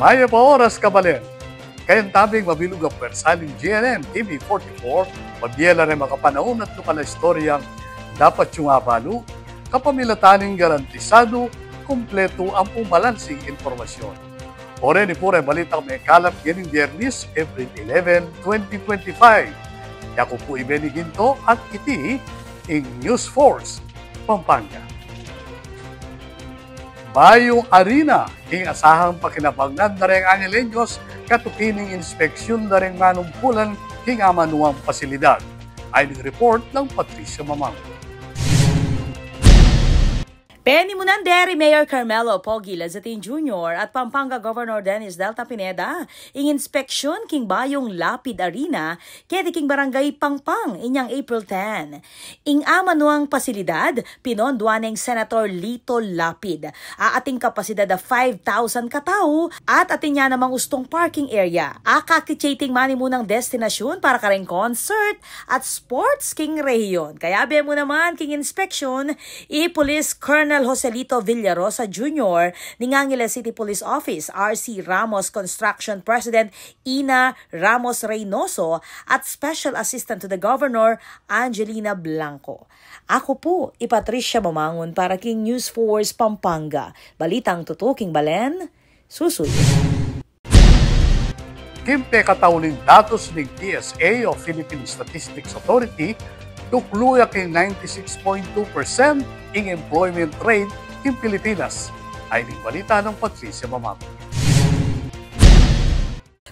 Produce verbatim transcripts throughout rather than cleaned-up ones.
Mayap a oras, kabalen. Kayang tabing mabilug a pwersa ning G N N T V forty-four, mabie la reng makapanaun at lokal a istoryang dapat yung abalu, kapamilatan ning garantisadu, kumpletu ampong balansing impormasyon. O reni pu reng balitang mekalap ngening Biyernes, April eleven, twenty twenty-five. Yaku pu i Benny Ginto at iti ing News Force Pampanga. Bayung arena ing asahang pakinabangan da reng Angeleños katuki ning inspeksyun da reng manumpulan king amanuang pasilidad. Ayni ing report nang Patricia Mamang. Penimunan de ri Mayor Carmelo Pogi Lazatin Junior at Pampanga Governor Dennis Delta Pineda ing inspeksyun king bayung Lapid Arena keti king Barangay Pangpang inyang April ten. Ing amanuang pasilidad, pinonduan neng Senator Lito Lapid. Ating kapasidad a five thousand katau at atin ya namang ustung parking area. Akakit ya iting manimunang destinasyun para kareng concert at sports king rehiyon. Kayabe mu naman king inspeksyun, i Police Colonel Joselito Villarosa Junior ning Angeles City Police Office, R C Ramos Construction President Ina Ramos Reynoso at Special Assistant to the Governor Angelina Blanco. Aku pu i Patricia Mamangun para king News Force Pampanga. Balitang tutuking balen, susuyu. King pekatauling datus ning P S A o Philippine Statistics Authority, tuklu ya king ninety-six point two percent ing employment rate king Pilipinas. Ayni ing balita nang Patricia Mamangun.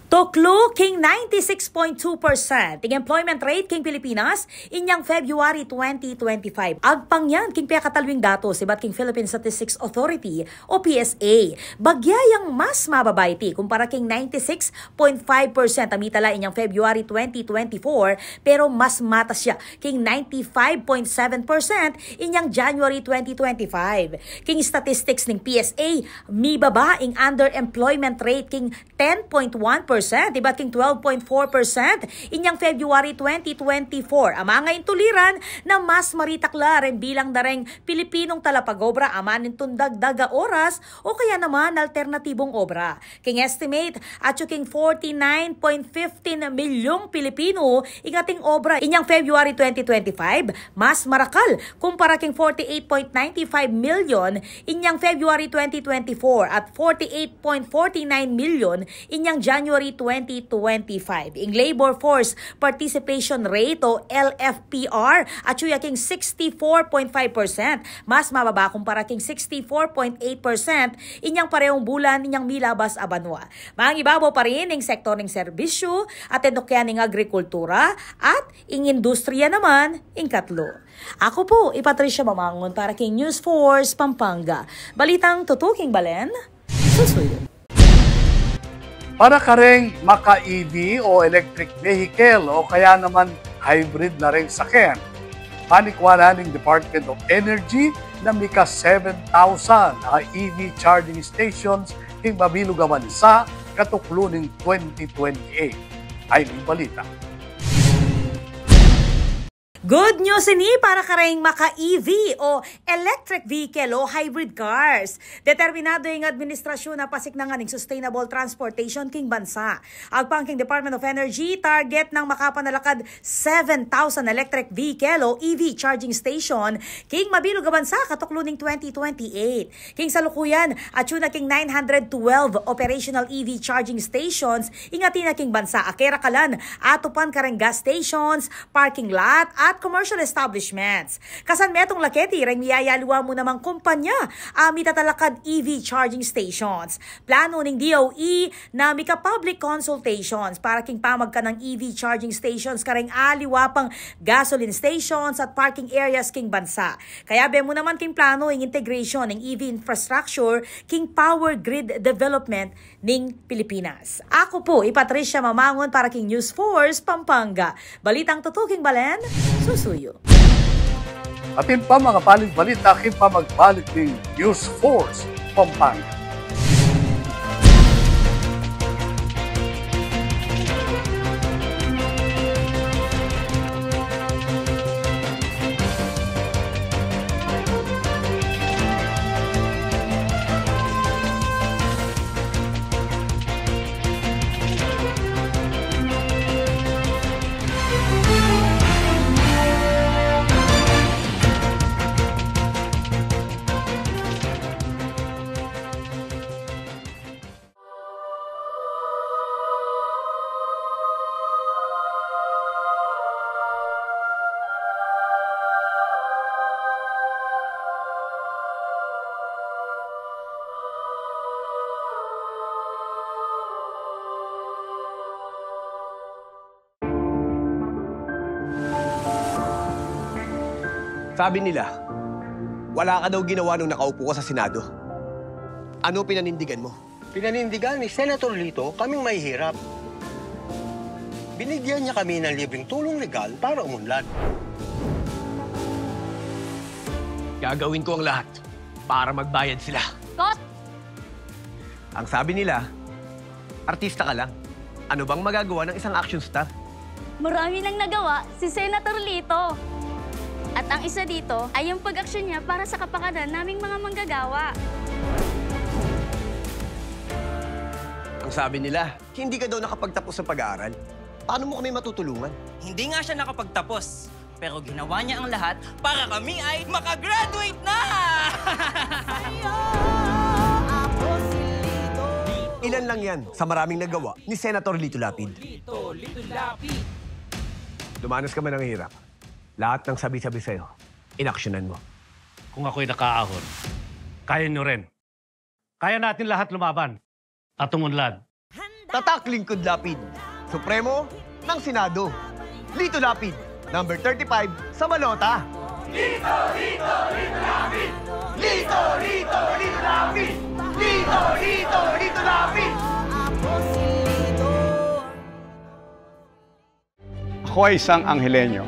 Tuklu king ninety-six point two percent ing employment rate king Pilipinas inyang February twenty twenty-five. Agpang yan king pekataluing datus ibat king Philippine Statistics Authority o P S A. Bagya yang mas mababa iti kumpara king ninety-six point five percent a mitala inyang February twenty twenty-four, pero mas matas ya king ninety-five point seven percent inyang January twenty twenty-five. King statistics ning P S A, mibaba ing underemployment rate king ten point one percent ibat king twelve point four percent inyang February twenty twenty-four. Amang intuliran na mas maritakla reng bilang da reng Pilipinong talapag-obra, amanintun dagdag a oras o kaya naman alternatibong obra. King estimate, atyu king forty-nine point fifteen milyong Pilipino ing ating obra inyang February twenty twenty-five, mas marakal kumpara king forty-eight point ninety-five milyon inyang February twenty twenty-four at forty-eight point forty-nine milyon inyang January twenty twenty-five. Ing labor force participation rate o L F P R, atyu ya king sixty-four point five percent, mas mababa kumpara king sixty-four point eight percent inyang parehong bulan inyang milabas a banua. Mangibabaw pa rin ing sektor ning serbisyu, atin nukyan ing agrikultura, at ing industriya naman ing katlu. Aku pu i Patricia Mamangun para king News Force Pampanga. Balitang tutuking balen, susuyu. Para kareng maka-E V o electric vehicle o kaya naman hybrid na reng saken, panikwa na ning Department of Energy na mika seven thousand a E V charging stations king mabilug a bansa katuklu ning twenty twenty-eight. Ayni ing balita. Good news ini para kareng maka-E V o electric vehicle o hybrid cars. Determinado ing administrasyun a pasiknangan ing sustainable transportation king bansa. Agpang king Department of Energy, target nang makapanalakad seven thousand electric vehicle o E V charging station king mabilug a bansa katuklu ning twenty twenty-eight. King salukuyan, atyu na king nine hundred twelve operational E V charging stations ing atin na king bansa a kerakalan, atupan kareng gas stations, parking lot, at commercial establishments. Kasan metung la keti reng miyayaliwa mu namang kumpanya a mitatalakad E V charging stations. Planu ning D O E na mika-public consultations para king pamagkanang E V charging stations kareng aliwa pang gasoline stations at parking areas king bansa. Kayabe mu naman king planu ing integration ning E V infrastructure king power grid development ning Pilipinas. Aku pu i Patricia Mamangun para king News Force Pampanga. Balitang tutuking balen, susuyu. Atin pa makapaling balita king pamagbalik ning News Force Pampanga. Sabi nila, wala ka daw ginawa nung nakaupo ka sa Senado. Ano pinanindigan mo? Pinanindigan ni Senator Lito kaming mahihirap. Binigyan niya kami ng libreng tulong legal para umunlad. Gagawin ko ang lahat para magbayad sila. Kot! Ang sabi nila, artista ka lang. Ano bang magagawa ng isang action star? Marami nang nagawa si Senator Lito. At ang isa dito ay yung pag-aksyon niya para sa kapakanan naming mga manggagawa. Ang sabi nila, hindi ka daw nakapagtapos sa pag-aaral. Paano mo kami matutulungan? Hindi nga siya nakapagtapos, pero ginawa niya ang lahat para kami ay makagraduate na! Ilan lang yan sa maraming nagawa ni Senator Lito Lapid. Dumanas ka man ng hirap, lahat ng sabi-sabi sa'yo, inaksyonan mo. Kung ako'y nakaahon, kaya nyo rin. Kaya natin lahat lumaban at umunlad. Tatak Lingkod Lapid, Supremo ng Senado. Lito Lapid, number thirty-five sa balota. Lito, Lito, Lito Lapid! Lito, Lito, Lito Lapid! Lito, Lito, Lito Lapid! Ako ay isang Angelenyo.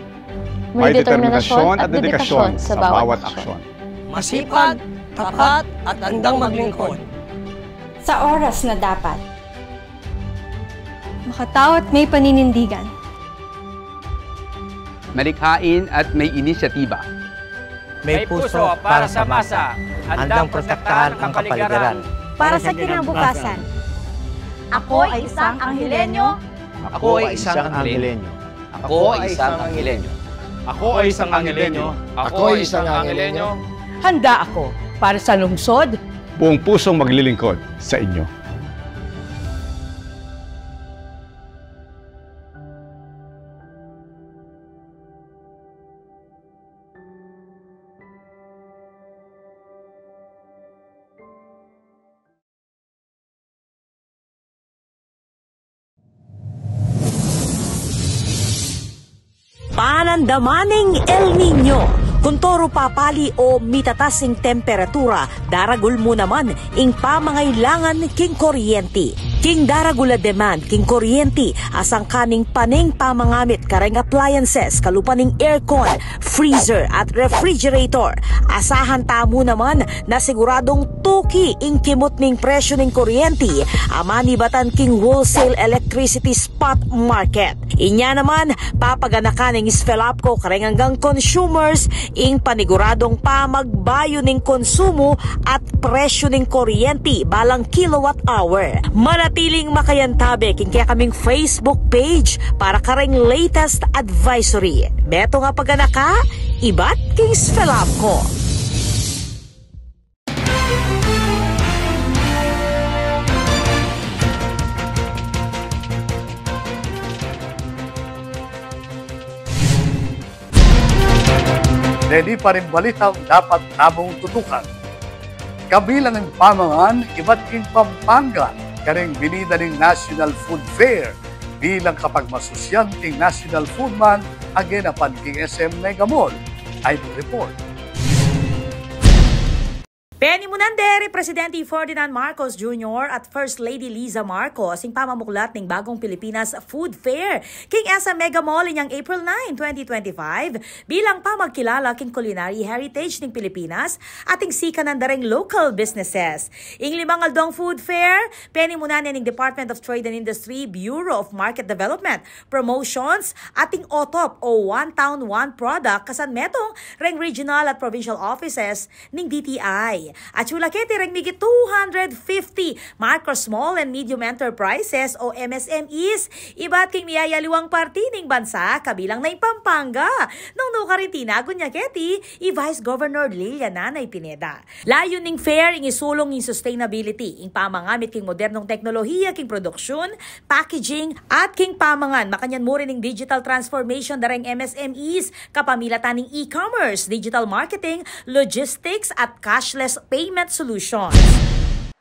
May determinasyon at dedikasyon sa bawat aksyon. Masipag, tapat, at handang maglingkod. Sa oras na dapat. Makatao at may paninindigan. Malikhain at may inisyatiba. May puso para sa masa, handang protektahan ang kapaligiran. Para sa kinabukasan. Ako ay isang Angelenyo. Ako ay isang Angelenyo. Ako ay isang Angelenyo. Ako ay isang Angelenyo. Ako ay isang Angelenyo. Handa ako para sa lungsod. Buong pusong maglilingkod sa inyo. Panandaman ning El Niño. Kuntoru papali o mitatas ing temperatura, daragul mu naman ing pamangailangan king kuryenti. King daragul a demand king kuryenti, asangkan ning paneng pamangamit kareng appliances, kalupa ning aircon, freezer, at refrigerator. Asahan tamu naman na siguradung tuki ing kimut ning presyu ning kuryenti, a manibatan king wholesale electricity spot market. Inya naman, papaganakan ning SFELAPCO kareng anggang consumers ing paniguradung pamagbayu ning konsumu at presyu ning kuryenti balang kilowatt hour. Manatiling makayantabe king kekaming Facebook page para kareng latest advisory. Metung a paganaka, ibat king SFELAPCO. Deni pa ring balitang dapat namung tutukan. Kabilang ing pamangan ibat king Pampanga kareng binida ning National Food Fair bilang kapagmasusian king National Food Month a genapan king S M Mega Mall. Ay report. Penimunan de reng Presidente Ferdinand Marcos Junior at First Lady Liza Marcos ing pamamuklat ning bagong Pilipinas Food Fair king S M Mega Mall inyang April nine, twenty twenty-five, bilang pamagkilala king culinary heritage ning Pilipinas at ing sikanan da reng local businesses. Ing limang aldo a food fair, penimunan ne ning Department of Trade and Industry, Bureau of Market Development, Promotions, at ing OTOP o One Town, One Product, kasanmetung reng regional at provincial offices ning D T I. Atyu la keti reng migit two hundred fifty micro, small, and medium enterprises o M S M Es ibat king miyayaliwang parti ning bansa, kabilang na ing Pampanga. Nung nukarin tinagun ya keti i Vice Governor Lilia Nanay Pineda. Layun ning fair ing isulung ing sustainability, ing pamangamit king modernong teknolohiya king produksyun, packaging, at king pamangan. Makanyan mu rin ing digital transformation da reng M S M Es kapamilatan ning e-commerce, digital marketing, logistics, at cashless payment solutions.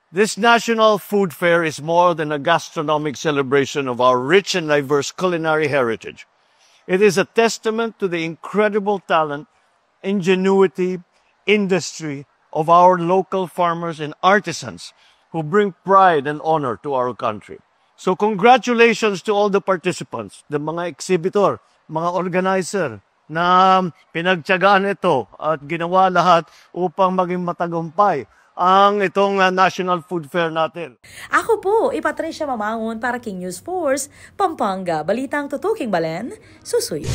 This National Food Fair is more than a gastronomic celebration of our rich and diverse culinary heritage. It is a testament to the incredible talent, ingenuity, industry of our local farmers and artisans who bring pride and honor to our country. So congratulations to all the participants, the mga exhibitor, mga organizer na pinagtiyagaan ito at ginawa lahat upang maging matagumpay ang itong, ah, National Food Fair natin. Ako po, i Patricia Mamangon para king News Force Pampanga. Balitang tutuking balen, susuyu.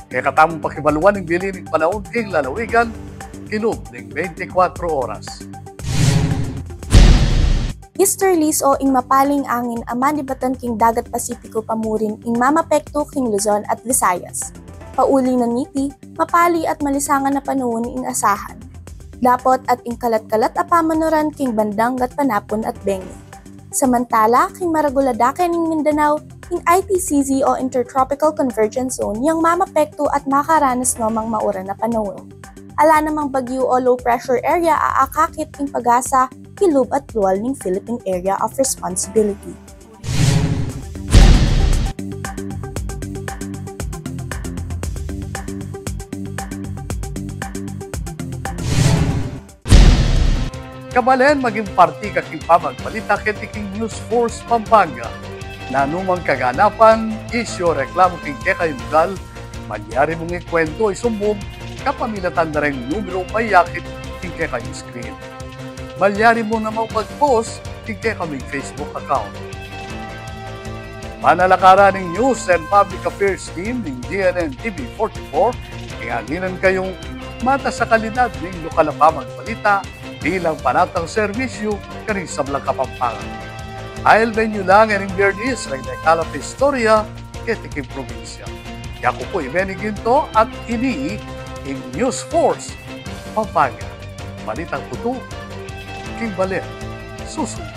Kekatamung pakibaluan ing bili ning panaun king lalawigan, kilub ning bente kwatro oras. Easterlies o ing mapaling angin a manibatan king dagat Pasipiku pamurin ing mamapektu king Luzon at Visayas. Pauli na niti, mapali at malisangan a panaun ing asahan. Dapot at ing kalat-kalat a pamanuran king bandang gatpanapun at bengi. Samantala, king maragul a dake ning Mindanao, ing I T C Z o Intertropical Convergence Zone yang mamapektu at makaranas no mang mauran a panaun. Ala namang bagyu o low pressure area a akakit king PAGASA, kilub at lual ning Philippine Area of Responsibility. Kabalen, maging parti ka king pamagbalita keti king News Force Pampanga. Nanumang kaganapan, isyu o reklamu king kekayung lugal, malyari mung ikuwentu o isumbung kapamilatan da reng numeru a mayakit king kekayung screen. Malyari mu namang mag-post king kekaming Facebook account. Panalakaran ning News and Public Affairs Team ning G N N T V forty-four, ing anginan kayung matas a kalidad ning lokal a pamagbalita bilang panatang serbisyu karing sablang Kapampangan. Ailben yu la ngening Biyernes reng dakal a istorya keti king probinsya. Yaku pu i Benny Ginto at ini ing News Force Pampanga. Balitang tutu king balen susundu.